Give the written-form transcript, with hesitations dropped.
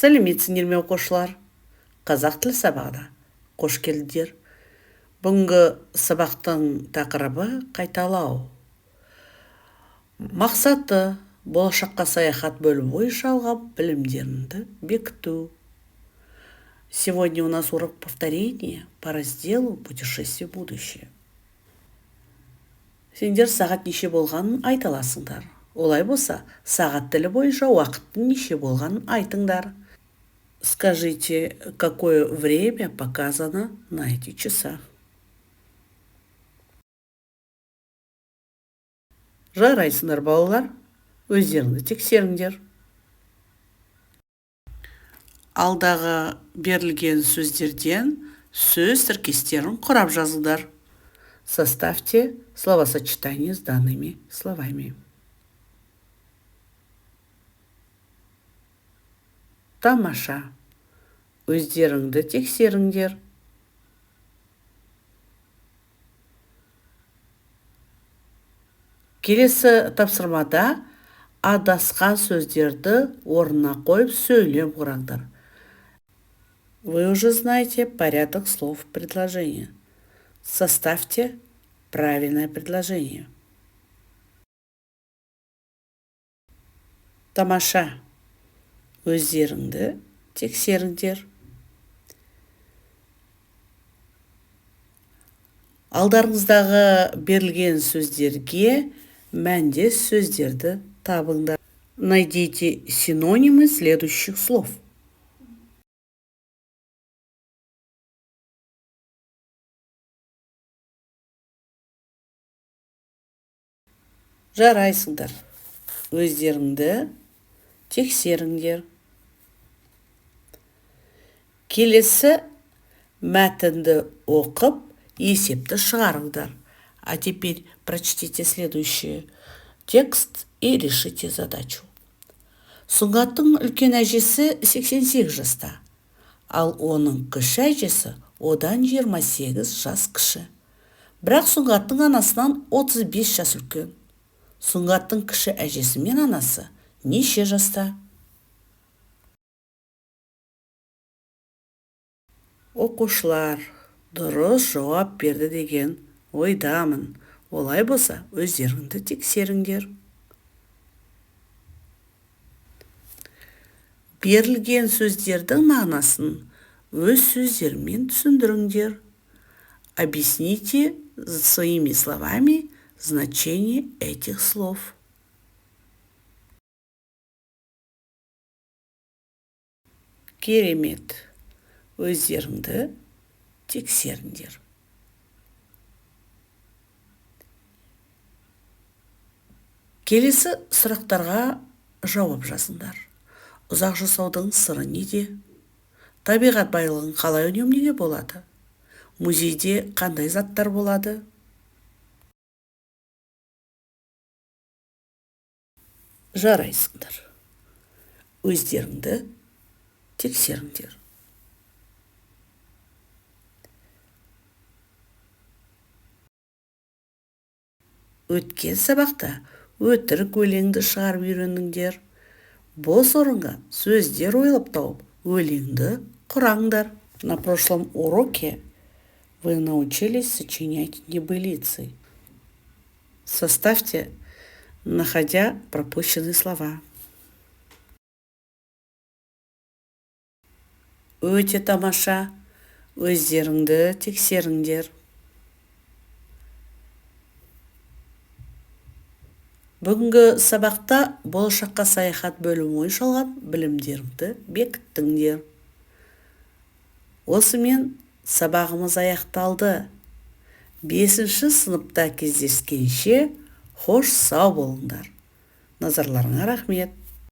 Сәлеметсіңдер ме, оқушылар? Қазақ тілі сабағына қош келдіңдер. Бүгінгі сабақтың тақырыбы – қайталау. Мақсаты – «Болашаққа саяхат» бөлімі бойынша алған білімдеріңді бекіту. Сегодня у нас урок повторения по разделу «Путешествие в будущее». Сендер сағат неше болғанын айта аласыңдар. Олай болса, сағат тілі бойынша уақыттың неше болғанын айтыңдар. Скажите, какое время показано на этих часах? Жарайсыңдар, балалар, өздеріңді тексеріңдер. Алдағы берілген сөздерден сөз тіркестерін құрап жазыңдар. Составьте словосочетание с данными словами. Тамаша, өздеріңді тексеріңдер. Келесі тапсырмада адасқан сөздерді орнына қойып, сөйлем құраңдар. Вы уже знаете порядок слов предложения. Составьте правильное предложение. Тамаша, өздеріңді тексеріңдер. Алдарыңыздағы берілген сөздерге мәндес сөздерді табыңдар. Найдите синонимы следующих слов. Жарайсыңдар, өздеріңді тексеріңдер. Келесі мәтінді оқып, есепті шығарыңдар. А теперь прочтите следующий текст и решите задачу. Сұңғаттың үлкен әжесі 88 жаста, ал оның кіші әжесі одан 28 жас кіші, бірақ Сұңғаттың анасынан 35 жас үлкен. Сұңғаттың кіші әжесі мен анасы неше жаста? Оқушылар дұрыс жауап берді деген ойдамын. Олай болса, өздеріңді тексеріңдер. Берілген сөздердің мағынасын өз сөздерімен түсіндіріңдер. Объясните своими словами значение этих слов. Керемет, өздеріңді тексеріңдер. Келесі сұрақтарға жауап жазыңдар. Ұзақ жасаудың сыры неде? Табиғат байлығын қалай үнемдеуге болады? Музейде қандай заттар болады? Жарайсыңдар, өздеріңді тексеріңдер. Өткен сабақта өтірік өлеңді шығарып үйрендіңдер. Бос орынға сөздер ойлап тауып, өлеңді құраңдар. На прошлом уроке вы научились сочинять небылицы. Составьте, находя пропущенные слова. Өте тамаша, өздеріңді тексеріңдер. Бүгінгі сабақта «Болашаққа саяхат» бөлімі бойынша алған білімдеріңді бекіттіңдер. Осымен сабағымыз аяқталды. Бесінші сыныпта кездескенше, қош сау болыңдар. Назарларыңа рахмет.